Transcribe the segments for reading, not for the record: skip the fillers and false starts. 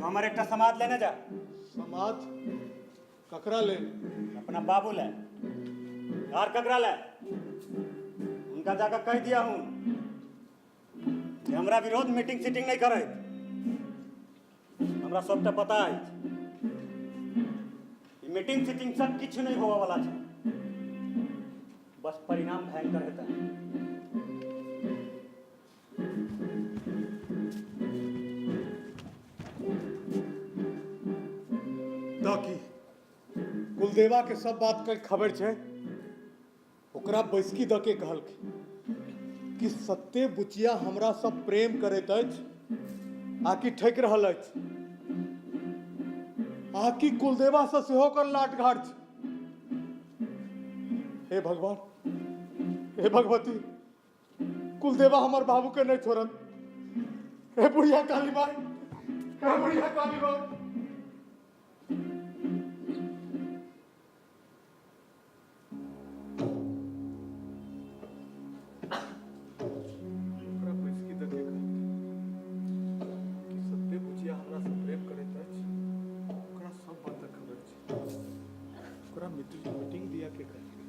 हमर एकटा समाद लेने जा। समाद ककरा लेल? अपना बाबू ले। आर ककरा ले? उनका जाकर कह दिया हूं जे हमरा विरोध मीटिंग सीटिंग नहीं करे। हमरा सबटा पता अछि, ई मीटिंग सीटिंग सब किछु नहीं होवा वाला छै, बस परिणाम भयंकर हेतै। तऽ की कुलदेवा के सब बात के खबर छै? ओकरा बैसकी दऽ के कहलकै कि सत्ते बुचिया हमरा सब प्रेम करैत अछि आकि ठकि रहल अछि, आकि कुलदेवा से सेहो ओकर लाट घाट छै। हे भगवान, हे भगवती, कुलदेवा हमर बाबू के नहीं छोड़त। हे बुढ़िया काली माई, हे बुढ़िया काली माई। ओकरा बैसकी दऽ के कहलकै कि सत्ते बुचिया हमरा से प्रेम करैत अछि, ओकरा सब बातक खबर छै। ओकरा मीटिंग मीटिंग दिया के कहलकै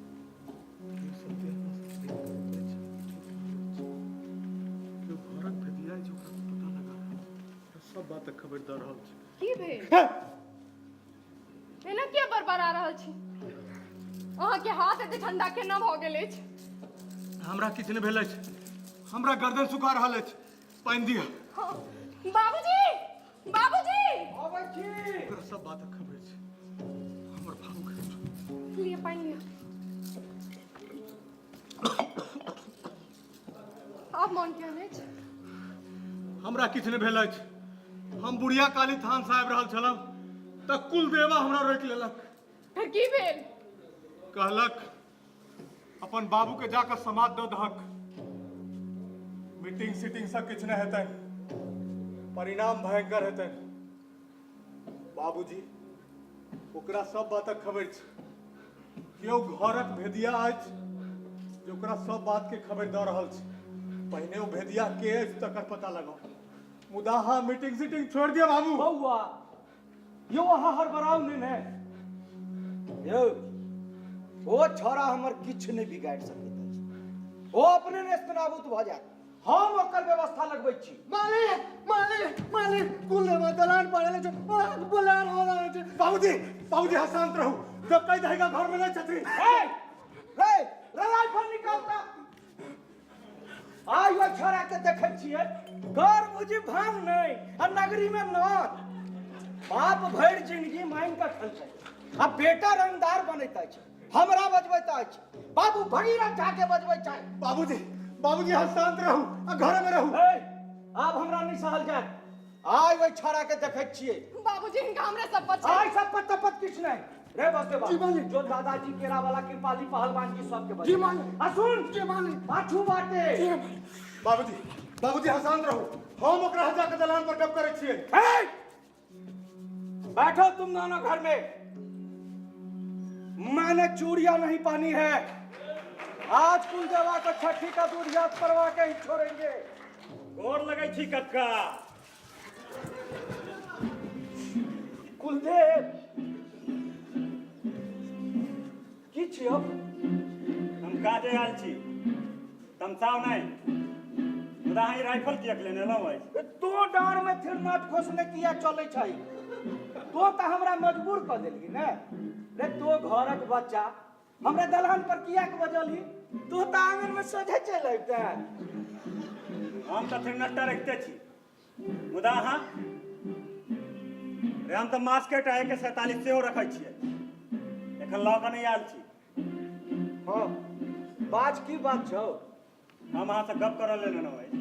कि सत्ते हमरा से प्रेम करैत अछि, केओ घरक भेदिया अछि, ओकरा पता लगा रहल छै, ओकरा सब बातक खबर दऽ रहल छै। की भेल? एना किया बड़बड़ा रहल छी? अहाँके हाथ एते ठंडा केना भऽ गेल अछि? हमरा किछु नहि भेल अछि, हमरा गर्दन सुखा रहल अछि, पानि दिअ। हाँ, बाबूजी, बाबूजी। अबै छी। ओकरा सब बातक खबर छै, हमर बाबू के। लिअ पानि लिअ। आब मोन केहन अछि? हमरा किछु नहि भेल अछि। हम बुढ़िया काली थान से आबि रहल छलहुँ तऽ कुलदेवा हमरा रोकि लेलक। फिर की भेल? कहलक अपन बाबू के जाकऽ समाद दऽ दहक, मीटिंग सीटिंग से किछु नहि हेतनि, परिणाम भयंकर हेतनि। बाबूजी, ओकरा सब बातक खबर छै। केओ घरक भेदिया अछि जे ओकरा सब बात के खबर दऽ रहल छै। पहिने ओ भेदिया के अछि तकर पता लगाउ। मुदा अहाँ मीटिंग सीटिंग छोड़ि दिअ बाबू। बौआ यौ, अहाँ हड़बड़ाउ नहि ने यौ। ओ छौड़ा हमर किछु नहि बिगाड़ि सकैत अछि। ओ अपने नेस्तनाबूत भऽ जायत, हम ओकर व्यवस्था लगबै छी। मालिक, मालिक, मालिक, कुलदेवा दलान पर आयल छै, अहाँके बोला रहल अछि। बाबूजी, बाबूजी, अहाँ शांत रहू। जब कहि दहेगा घर में नहीं छथिन। ए, रे, रे, राइफल निकालता। आइ ओहि छोड़ा के देखै छियै, घर बुझी भांग नहि आ नगरी में नाच। बाप भरि जिंदगी मांगि कऽ खेलकै आ बेटा रंगदार बनैत अछि, हमरा बजबैत अछि। बाबू भगीरथ झा के बजबै छै। बाबूजी, बाबूजी, अहाँ शांत रहू आ घर में रहू। ए, आब हमरा नहि सहल जायत। आइ ओहि छौड़ा के देखै छियै। बाबूजी, हिनका हमरे सब पर छै। आइ सब पर तपत किछु नहि रे बसदेवा। जी मालिक। जो दादाजी केरा वाला कृपाली पहलवान जी सबके बजे। जी मालिक। आ सुन। जी मालिक। पाछू बाटे। जी मालिक। बाबूजी, बाबूजी, अहाँ शांत रहू। हम ओकरा जाके दलान पर गप करै छियै। हे! बैठो तुम दोनों घर में। मैंने चूड़िया नहीं पानी है। आज कुलदेवा को छठी का दूध याद करवा के ही छोड़ेंगे। गोर लगै छी कक्का। कुलदेव की छियो? हम काजे आयल छी, तमसाव नहि। मुदा अहाँ ई राइफल किएक लेने एलहुँ अछि? तो डाँड़ में थिरनाट खोसने किया चलै छै? तो तऽ हमरा मजबूर कऽ देलही ने रे। तो घरक बच्चा हमरा दलान पर किया के बजलही? तू तऽ आंगन में सोझे चलि अबिते। हम तऽ थिरनट्टा रखिते छी, मुदा अहाँ रे, हम तऽ मास्केट आ के 47 सेहो रखै छियै, एखन लऽ कऽ नहि आयल छी। हँ, बाज, की बात छौ? हम अहाँसँ गप करऽ लेल एलहुँ अछि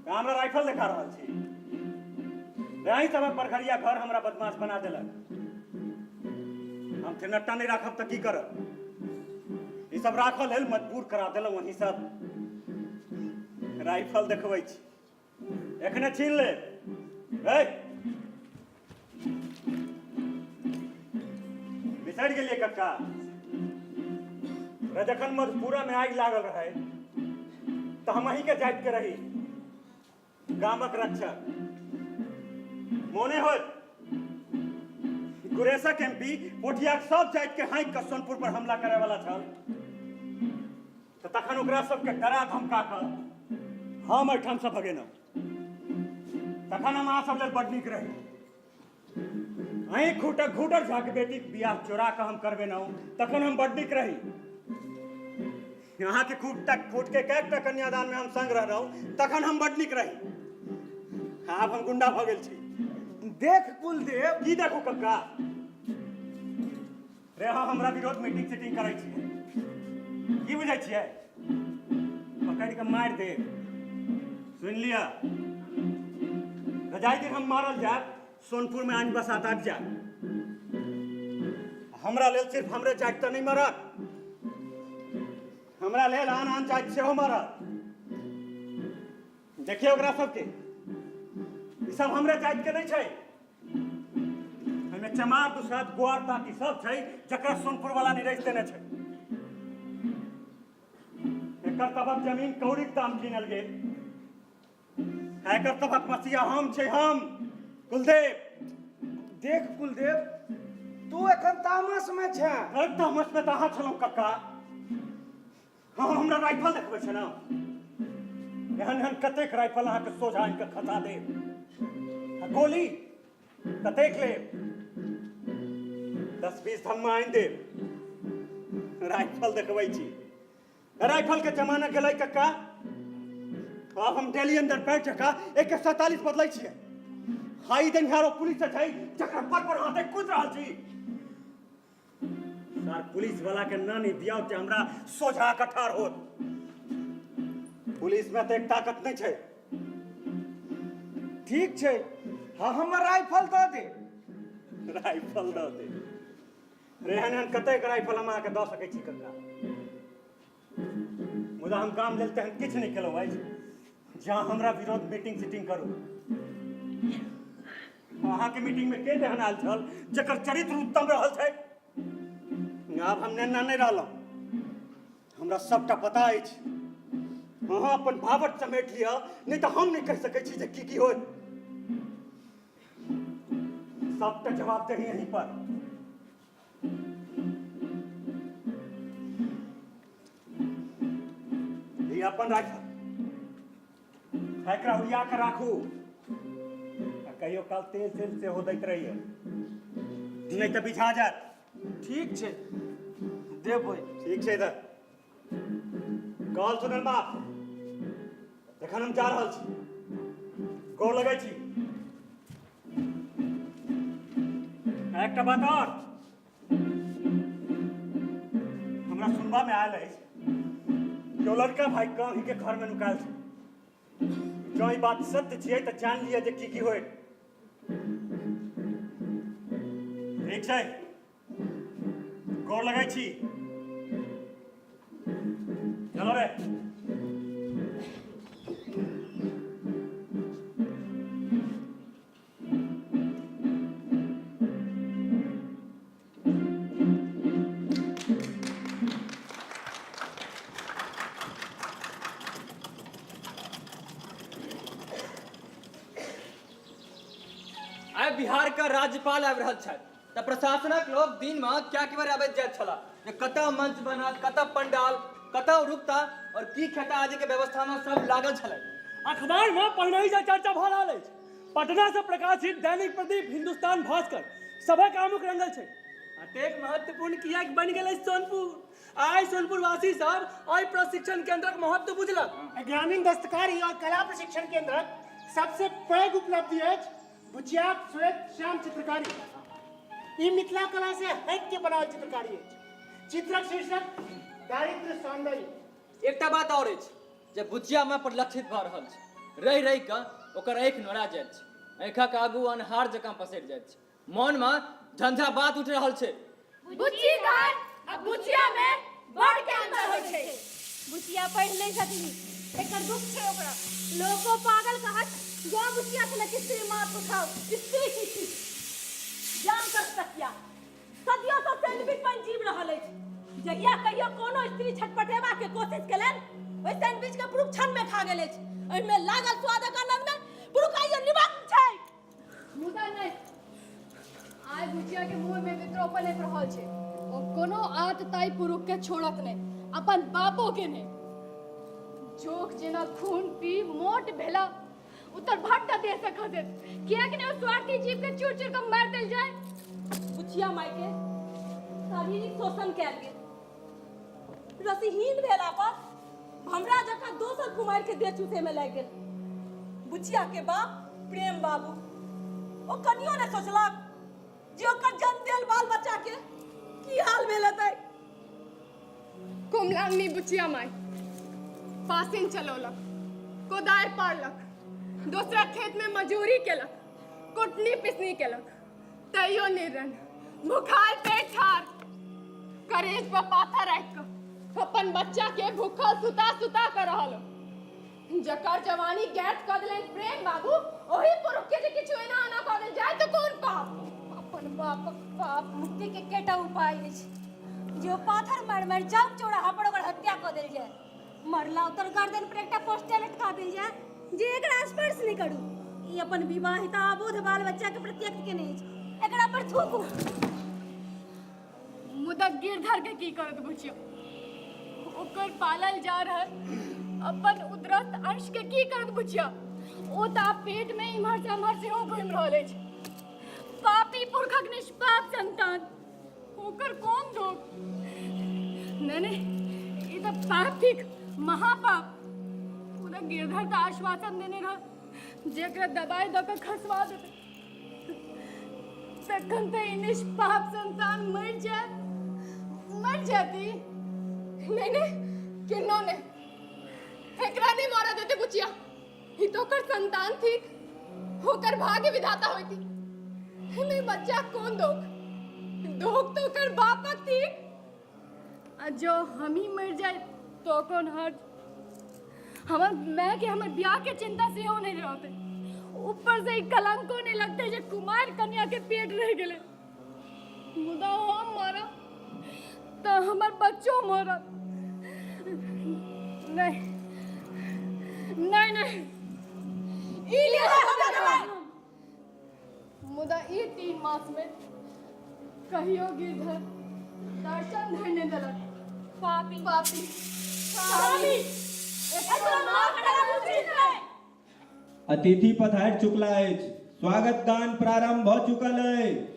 तऽ हमरा राइफल देखा रहल छी। रे, अहीं सबक बरघरिया घर हमरा बदमाश बना देलक। हम थिरनट्टा नहि राखब तऽ की करब? ई सब राखऽ लेल मजबूर करा देलहुँ अहीं सब। राइफल देखबै छी, एखने छीन ले। ए, बिसरि गेलियै कक्का रे, जखन मधुपुरा में आगि लागल रहै तऽ हम अहीं के जाइत के रही गामक रक्षक। मोने होत गुरेसक एमपी पोठियाक सब जाति के हाँकि कऽ सोनपुर पर हमला करे वाला छल, तऽ तखन ओकरा सबके डरा धमका कऽ हम एहिठाम से भगेलहुँ। तखन हम अहाँ सब लेल बड नीक रही। अहीं खूटक घूटर झा के बेटीक बियाह चोरा कऽ हम करबेलहुँ, तखन हम बड नीक रही। अहाँके खूटक खूट के कएकटा कन्यादान में हम संग रहलहुँ, तखन हम बड नीक रही। आब हम गुंडा भऽ गेल छी। देख कुलदेव। की देखू कक्का? रे हाँ, हमरा विरोध मीटिंग सीटिंग करै छियै, की बुझै छियै? पकड़ि कऽ मारि देब, सुनि लिअ। रजाइ दिन हम मारल जायब, सोनपुरमे आनि बसात आबि जायब। हमरा लेल सिर्फ हमरे जाति तऽ नहि मरत, हमरा लेल आन आन जाति सेहो मरत। देखियौ ओकरा सबके, ई सब हमरे जाति के नहि छै। एहिमे चमार दुसाध गुआर ताती सब छै, जकरा सोनपुर वाला निरस देने छै। एकर सबक जमीन कौड़ीक दाम कीनल गेल, एकर सबक मसीहा हम छै, हम कुलदेव। देख कुलदेव, तू एखन तामस में छे। अरे तामस में तऽ अहाँ छलहुँ कक्का। हाँ, हमरा राइफल देखबै छै ने? एहन एहन कतेक राइफल अहाँके सोझा आनि कऽ खसा देब, आ गोली कतेक लेब, 10-20 धम्मा आनि देब। राइफल देखबै छी? राइफल के जमाना गेलै कक्का। आब हम डेली अंदर पैंट जकाँ AK-47 बदलै छियै। हाई देनिहारो पुलिस छै, जकरा पर पर हाथे कूद रहल छी। सर, पुलिस वाला के नानी दियाओ जे हमरा सोझा कऽ ठाढ़ होत। पुलिस में तऽ एक ताकत नहि छै। ठीक छै, हाँ, हमर राइफल दऽ दे। राइफल दऽ दे? रे एहन एहन कतेक राइफल हम अहाँके दऽ सकै छी कक्का? मुदा हम गाम लेल तेहन किछु नहि केलहुँ अछि जहाँ हमरा विरोध मीटिंग सीटिंग करू। अहाँके मीटिंग में के तेहन आयल छल जकर चरित्र उत्तम रहल छै? आब हम नेना नहि रहलहुँ, हमरा सबटा पता अछि। अहाँ अपन भावट समेट लिअ, नहि तऽ हम नहि कहि सकै छी जे की की होत। सबटा जवाब दही यहीं पर। ई अपन राइफल, एकरा उड़िया के राखू आ कहियो काल तेल तेल सेहो दैत रहिए, नहि तऽ बिझा जायत। ठीक छै, देबै। ठीक छै, इधर कॉल सुनल माफ। एखन हम जा रहल छी, गोर लगै छी। एकटा बात और हमरा सुनबा में आयल अछि कि ओ लड़का भाई के अहींके घर में नुकायल छै। जँ ई बात सत्य छियै तऽ जान लिअ जे की की होय। ठीक छै, गोर लगै छी। चलो रे। आइ बिहार के राज्यपाल आबि रहल छथि तऽ प्रशासनक लोक दिनमे कएक बेर आबैत जाइत छलाह जे कतऽ मंच बनत, कतऽ पंडाल, कतऽ रुकता और की खेता आदि के व्यवस्था मे सब लागल छलै। अखबार में पहिनहि से चर्चा भऽ रहल अछि। पटना से प्रकाशित दैनिक प्रदीप, हिंदुस्तान भास्कर सभक आमुख रंगल छै। अतेक महत्वपूर्ण किएक बनि गेल अछि सोनपुर? आइ सोनपुर वासी सब एहि प्रशिक्षण केंद्रक महत्व बुझलक। ग्रामीण दस्तकारी और कला प्रशिक्षण केंद्रक सबसे पैघ उपलब्धि अछि बुचियाक श्वेत श्याम चित्रकारी। ई मिथिला कला से हटि के बनाओल चित्रकारी अछि। चित्रक शीर्षक दारिद्र्य सौंदर्य। एकटा बात और अछि जे बुचियामे परिलक्षित भऽ रहल छै। रहि रहि कऽ ओकर आँखि नोरा जाइत छै, आँखिक आगू अन्हार जकाँ पसरि जाइत छै, मोनमे झंझा बात उठि रहल छै। बुच्ची दाइ आ बुचिया मे बड़ के अंतर होइ छै। बुचिया पढ़ि नहि सकली, एकर दुख छै ओकरा। लोको पागल कहत जँ बुचिया छलै कि स्त्री माथ उठाउ, स्त्री की छी। जाम कर तकिया। सदियों सँ सैंडविच बनि जीव रहल अछि। जहिया कहियो कोनो स्त्री छटपटेबा के कोशिश केलनि, ओहि सैंडविच के पुरुख क्षण में खा गेल अछि। एहिमे लागल स्वादक आनंद में पुरुख आइयो निमग्न छै। मुदा पनपि रहल छै। ओ कोनो आतताई पुरुख के छोड़त नहि, अपन बापो के नहि। जोक जेना खून पी मोट भेला उत्तर भट्टा देह से खसैत, किएक नहि ओ स्वार्थी जीव के चूर चूर के मारि देल जाय। बुचिया माय के शारीरिक शोषण कयल गेल। रसीहीन भेला पर हमरा जकाँ दोसर कुमारि के देह चूसै में लागि गेल। बुचिया के बाप प्रेम बाबू ओ कनियो ने सोचलक जे ओकर जन्म देल बाल बच्चा के की हाल भेल हेतै। कोमलांगनी बुचिया माय पासिन चलौलक, कोदारि पारलक, दोसरा खेत में मजूरी केलक, कुटनी पिसनी केलक, तैयो निर्रन भूखाल पेट ठार करेज पर पाथर राखि कऽ अपन बच्चा के भूखल सुता सुता कऽ रहल। जकर जवानी गैत कऽ देलनि प्रेम बाबू, ओही पुरुख के जे किछु एना ओना कऽ देल जाय तऽ कोन पाप? अपन बापक पाप मुक्ति के केटा उपाय अछि जे ओ पाथर मारि मारि चौक चौराहा पर ओकर हत्या कऽ देल जाय, मरला उतर गर्दन पर एकटा पोस्टर लटका देल जाय जे एकरा स्पर्श नहि करू, ई अपन विवाहिता अबोध बाल बच्चा के प्रत्यक्ष केने अछि, एकरा पर थूकू। मुदा गिरधर के की करत बुझियो, ओकर पालल जा रहल अपन उदरस्थ अंश के की करत बुझियो, ओ तऽ आब पेट में इम्हर से उम्हर सेहो घूमि रहल अछि। पापी पुरखक निष्पाप संतान, ओकर कोन दोख? नहीं नहीं, ई तऽ पाप थिक, महापाप। मुदा गिरधर तऽ आश्वासन देने रह जे एकरा दबाई दऽ कऽ खसवा देतै, तखन तऽ ई निष्पाप संतान मरि जायत, मरि जाती। नहीं नहीं, केनो नहीं, एकरा नहीं मारा देते बुचिया, ई तो ओकर संतान थिक, ओकर भाग्य विधाता होती। एहिमे बच्चा कोन दोख? दोख तो ओकर बापक थिक। आ जो हम ही मरि जाए तो कोन हर्ज? हमर माय के हमर ब्याह के चिंता सेहो नहीं रहते, ऊपर से ई कलंको नहीं लगते जे कुमार कन्या के पेट रह गेलै। मुदा हम मरब तऽ हमर बच्चो मरत। नहीं नहीं नहीं, ई ले मुदा ई 3 मास में कहियो गिरधर दर्शन धरि नहि देलक। पापी पापी स्वामी, एकरा माफ करब उचित नहि। अतिथि पधारि चुकला अछि, स्वागत गान प्रारंभ भ चुकल अछि।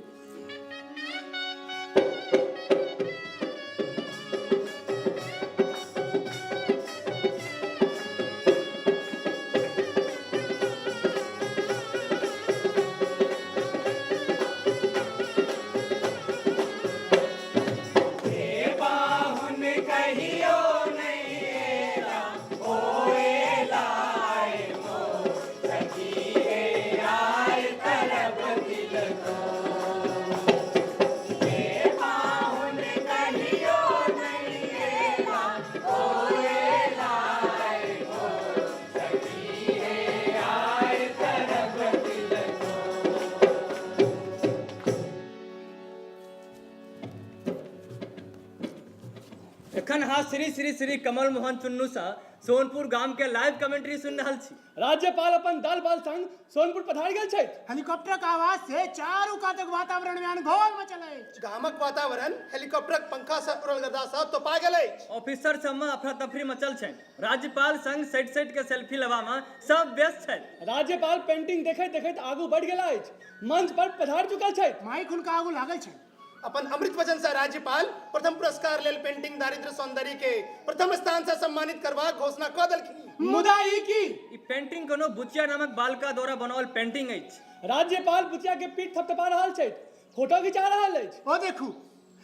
एखन अहाँ श्री श्री श्री कमल मोहन चुन्नू सँ सोनपुर गाम के लाइव कमेंट्री सुनि रहल छी। राज्यपाल अपन दल बल संग सोनपुर पधारि गेल छथि। हेलीकॉप्टरक आवाज से चारू कातक वातावरण में अनघोल मचल अछि। गामक वातावरण हेलीकॉप्टरक पंखा सँ उड़ल गर्दा सँ तोपा गेल अछि। ऑफिसर सब में अफरा तफरी मचल छनि। राज्यपाल संग सटि सटि के सेल्फी लेबा में सब व्यस्त छथि। राज्यपाल पेंटिंग देखैत देखैत आगू बढ़ि गेला अछि, मंच पर पधारि चुकल छथि। माइक हुनका आगू लागल छनि। अपन अमृत वचन सँ राज्यपाल प्रथम पुरस्कार लेल पेंटिंग दारिद्र सौंदर्य के प्रथम स्थान सँ सम्मानित करबाक घोषणा कऽ देलखिन। मुदा ई की? ई पेंटिंग कोनो बुचिया नामक बालिका द्वारा बनाओल पेंटिंग अछि। राज्यपाल बुचिया के पीठ थपथपा रहल छथि, फोटो घिचा रहल अछि। ओ देखू,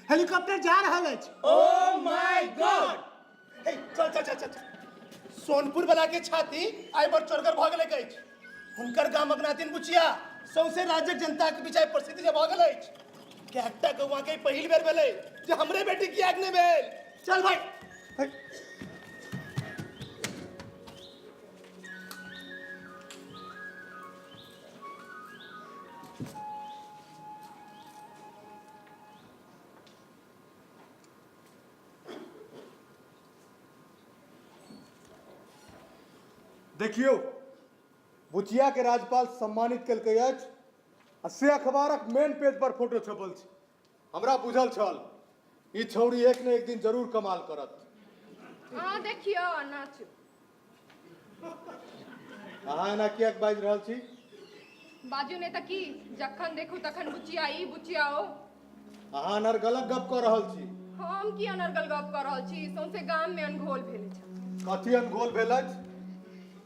हेलीकॉप्टर जा रहल अछि। ओ my God! हे, चल चल चल चल चल। सोनपुर वाला के छाती आइ बड़ चौड़गर भऽ गेलैक अछि। हुनकर गामक नातिन बुचिया सौंसे राज्यक जनता के बीच आइ प्रसिद्ध जे भऽ गेल अछि। कएकटा गौआ के पहिल बेर भेलै जे हमरे बेटी किएक नहि भेल। चल भाई। देखियौ, बुचिया के राज्यपाल सम्मानित केलकै अछि आ से अखबारक मेन पेज पर फोटो छपल छै। हमरा बुझल छल ई छौड़ी एक ने एक दिन जरूर कमाल करत। अहाँ देखियौ आ नाचू। अहाँ एना किएक बाजि रहल छी? बाजू नहि तऽ की, जखन देखू तखन बुचिया ई बुचिया ओ। अहाँ अनर्गलक गप कऽ रहल छी। हम की अनर्गल गप कऽ रहल छी? सौंसे गाम मे अनघोल भेल अछि। कथी अनघोल भेल अछि?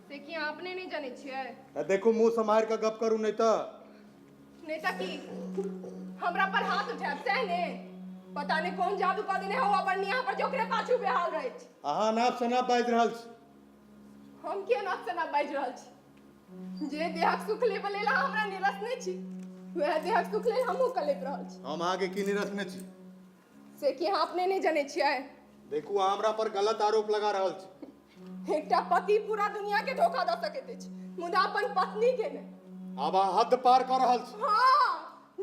से की अहाँ अपने नहि जनै छियै? तऽ देखू मुँह सम्हारि कऽ गप करू नहि तऽ। नहि तऽ की हमरा पर हाथ उठायब सएह ने? पता नहि कोन जादू कऽ देने हौ अबरनिया पर जे ओकरे पाछू बेहाल रहै छी। अहाँ अनाप शनाप बाजि रहल छी। हम की अनाप शनाप बाजि रहल छी? जे देहक सुख लेबऽ लेल अहाँ हमरा निरसने छी, वएह देहक सुख लेल हमहूँ कलपि रहल छी। हम अहाँके की निरसने छी? से की अहाँ अपने नहि जनै छियै? देखू, अहाँ हमरा पर गलत आरोप लगा रहल छी। एकटा पति पूरा दुनिया के धोखा दऽ सकैत अछि, मुदा अपन पत्नी के नहि। आब अहाँ हद पार कऽ रहल छी। हँ,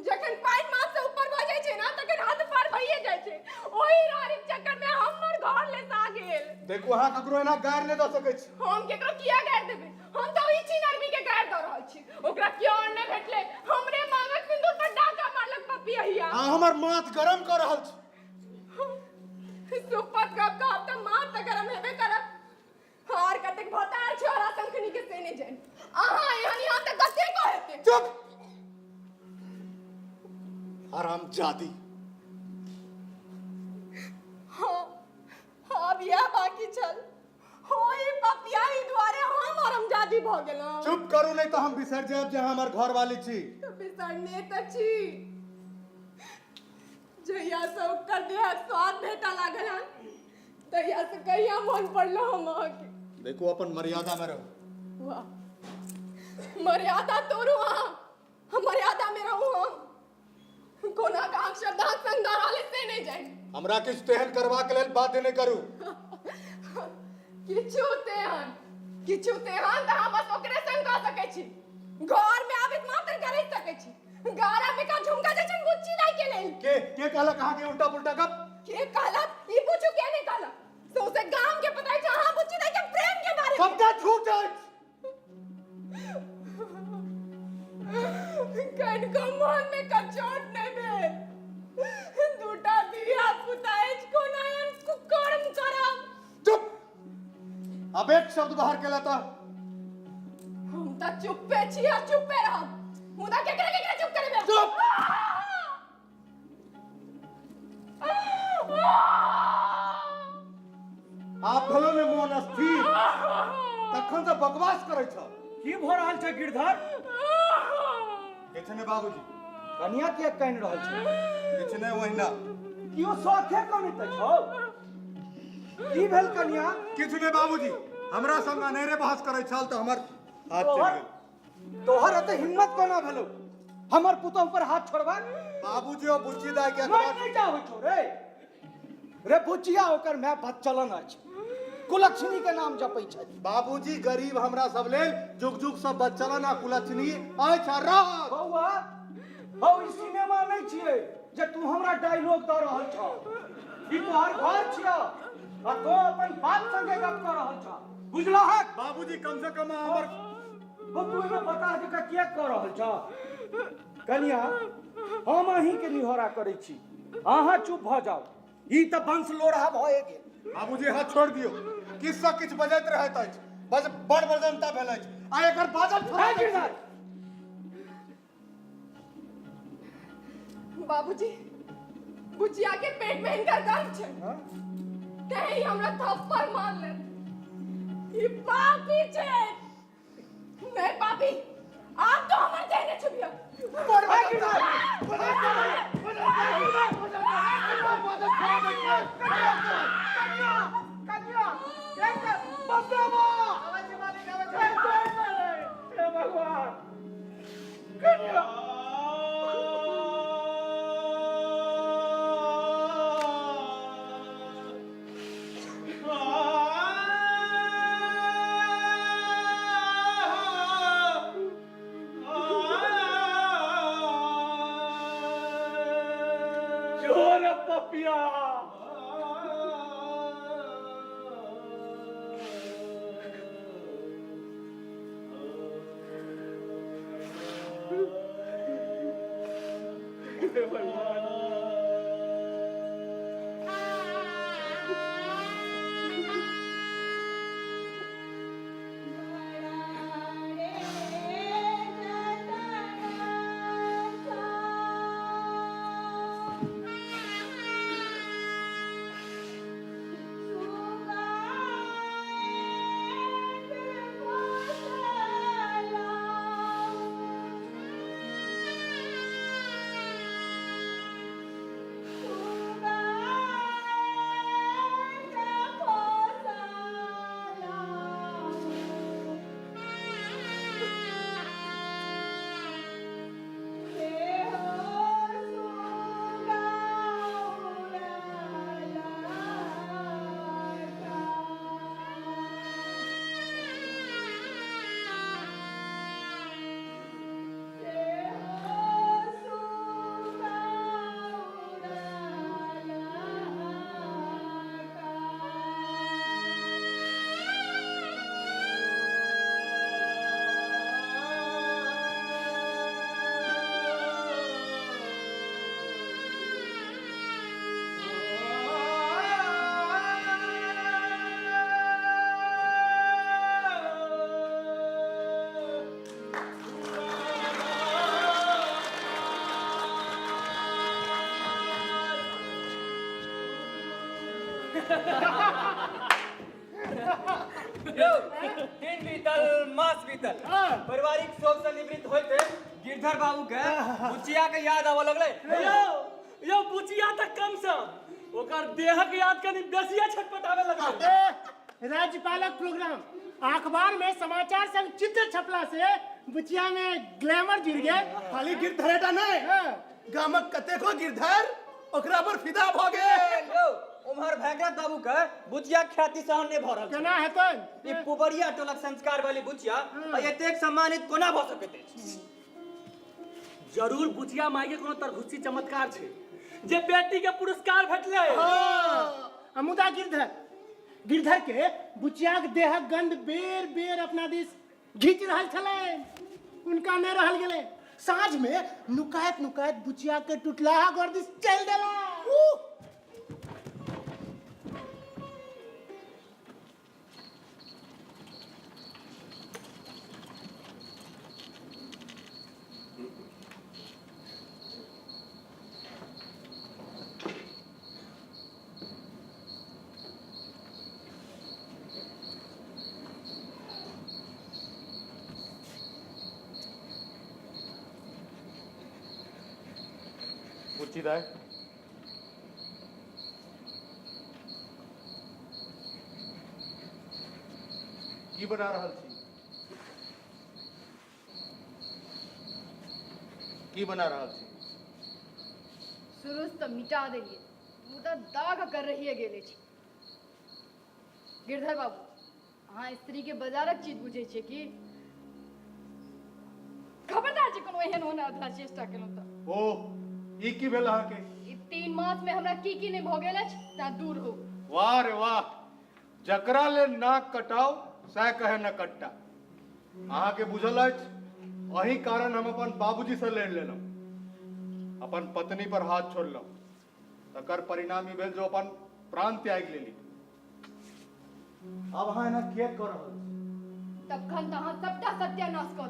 जखन पानि माथ से ऊपर भऽ जाइ छै ने तखन हद पार भइए जाइ छै। ओही राड़ीक चक्कर मे हमर घर लेसा गेल। देखू, अहाँ ककरो एना गारि नहि दऽ सकै छी। हम केकरो किया गारि देबै? हम तऽ ओही छिनरमी के गारि दऽ रहल छी। ओकरा कियो और नहि भेटलै, हमरे मांगक सिंदूर पर डाका मारलक पपियहिया। अहाँ हमर माथ गरम कऽ रहल छी। सुपत गप कहब तऽ माथ तऽ गरम हेबे करत। आर कतेक भतार छोरा शंखनी के से नहि जानि। अहाँ एहन यहाँ तऽ कतेको हेतै। चुप हरामजादी। हाँ, आब इएह बाकी छल। हो ई पपियाही दुआरे हम हरामजादी भऽ गेलहुँ। चुप करू नहि तऽ हम बिसरि जायब जे अहाँ हमर घरवाली छी। तऽ बिसरने तऽ छी। जहियासँ ओकर देहक स्वाद भेटऽ लागल हन तहियासँ कहिया मोन पड़लो हम अहाँके। देखू, अपन मर्यादा में रहू। वाह, मर्यादा तोड़ू अहाँ, हम मर्यादा में रहू। हम कोना कऽ अहाँके श्रद्धा संग दऽ रहल से नहि जानि। हमरा किछु तेहन करबाक लेल बाध्य नहि करू। किछु तेहन, किछु तेहन तऽ अहाँ बस ओकरे संग कऽ सकै छी। घर में आबैत मात्र गरजि सकै छी। गारा में का झुमका जे छन गुच्ची दाई के लेल। के के कहलक अहाँ के उल्टा पुल्टा गप? के कहलक ई पूछू, के नहीं कहलक? सौंसे गाम के पता छै अहाँ बुच्ची दाई के प्रेम के बारे में। सबटा झूठ अछि। कनिको मोन में कचोट नहीं भेल। दूटा धिया पुता अछि, कोना एहन कुकर्म करब? चुप, अब एक शब्द बाहर केला तऽ हम तऽ चुप्पे छी आ चुप्पे रहब, मुदा केकरा केकरा चुप करेबे? चुप। आब भेलो ने मोन अस्थिर, तखन से बकवास करै छ। की भऽ रहल छै गिरधर? किछु नहि बाबूजी। कनिया किया कानि रहल छै? किछु नहि, ओहिना। कियो शौखे कनैत छौ? की भेल कनिया? किछु नहि बाबूजी, हमरा संग अनेरे बहस करै छल तऽ हमर हाथ चलि गेल। तोहर एते हिम्मत कोना भेलौ हमर पुतोह पर हाथ छोड़बा? बाबूजी, ओ बुच्ची दाई के अखबार नहि जा होइ छौ रे। रे बुचिया, ओकर माय बच्चलन अछि, कुलक्षणी के नाम जपै छथि। बाबूजी, गरीब हमरा सब लेल जुग जुग सब बच्चलन आ कुलक्षणी अछि आ रहत। बौआ हौ, ई सिनेमा नहि छियै जे तू हमरा डायलॉग दऽ रहल छह। ई तोहर घर छियौ आ तों अपन बाप संगे गप कऽ रहल छह, बुझलहक? बाबूजी, कम से कम अहाँ हमर हौ, तू एहिमे बता जकाँ किएक कऽ रहल छह? कनिया, हम अहींके निहोरा करै छी, अहाँ चुप भऽ जाउ। ई तऽ वंश लोढ़ा भए गेल। बाबूजी, हाथ छोड़ि दियौ। किछु सँ किछु बजैत रहैत अछि। बस बड़ बजनता भेल अछि आ एकर बाजल छोड़ा हे गिरधर, बाबूजी, बुचिया के पेट में हिनकर गर्भ छै, तें ही हमरा थप्पड़ मारलनि। ई पापी छै। नहीं पापी, आप तो हमर देह ने छुबियो। भगवान, कनिया। जोर पपिया। हे भगवान। यौ, दिन बीतल, मास बीतल, पारिवारिक शोक से निवृत्त होइते गिरधर बाबू के बुचिया के याद आबऽ लगलै। यौ यौ, बुचिया तऽ कम से ओकर देहक याद कनि बेसिए छटपटावे लगलै। ए, राज्यपालक प्रोग्राम अखबार में समाचार संग चित्र छपला से बुचिया में ग्लैमर जुड़ गेल। खाली गिरधरेटा नहि, गामक कतेको गिरधर ओकरा पर फिदा भऽ गेल। यौ, उम्हर भैगरथ बाबू के बुचिया ख्याति सहन नहि भऽ रहल छै। केना हेतनि? ई पुबरिया टोलक संस्कार वाली बुचिया आ एतेक सम्मानित कोना भऽ सकैत अछि? जरूर बुचिया माय के कोनो तरघुस्सी चमत्कार छै जे बेटी के पुरस्कार भेटलै। आ मुदा गिरधर गिरधर के बुचियाक देहक गंध बेर बेर अपना दिस घीच रहल छलै। उनका नहि रहल गेलै, साँझ में नुकाइत नुकाइत बुचिया के टुटलाहा घर दिस चलि देला। बुच्ची दाय, की बना रहल छी? की बना रहल छी? सुरुज तऽ मिटा देलियै, मुदा दाग कर रहिए गेल अछि। गिरधर बाबू, अहाँ स्त्रीके बाजारक चीज बुझै छियै की? खबरदार जे कोनो एहन होना अधला चेष्टा केलहुँ तऽ। ओ, ई की भेल अहाँके? ई 3 मास में हमरा की की नहि भऽ गेल अछि, ता दूर हो। वाह रे वाह, जकरा ले नाक कटाओ सएह कहे न कट्टा। अहाँके बुझल अछि, अही कारण हम अपन बाबूजी से लड़ि लेलहुँ, अपन पत्नी पर हाथ छोड़लहुँ, तकर परिणाम ई भेल जो अपन प्राण त्यागि लेली। आब अहाँ एना किएक कऽ रहल छी? तखन तऽ अहाँ सबटा सत्यानाश कऽ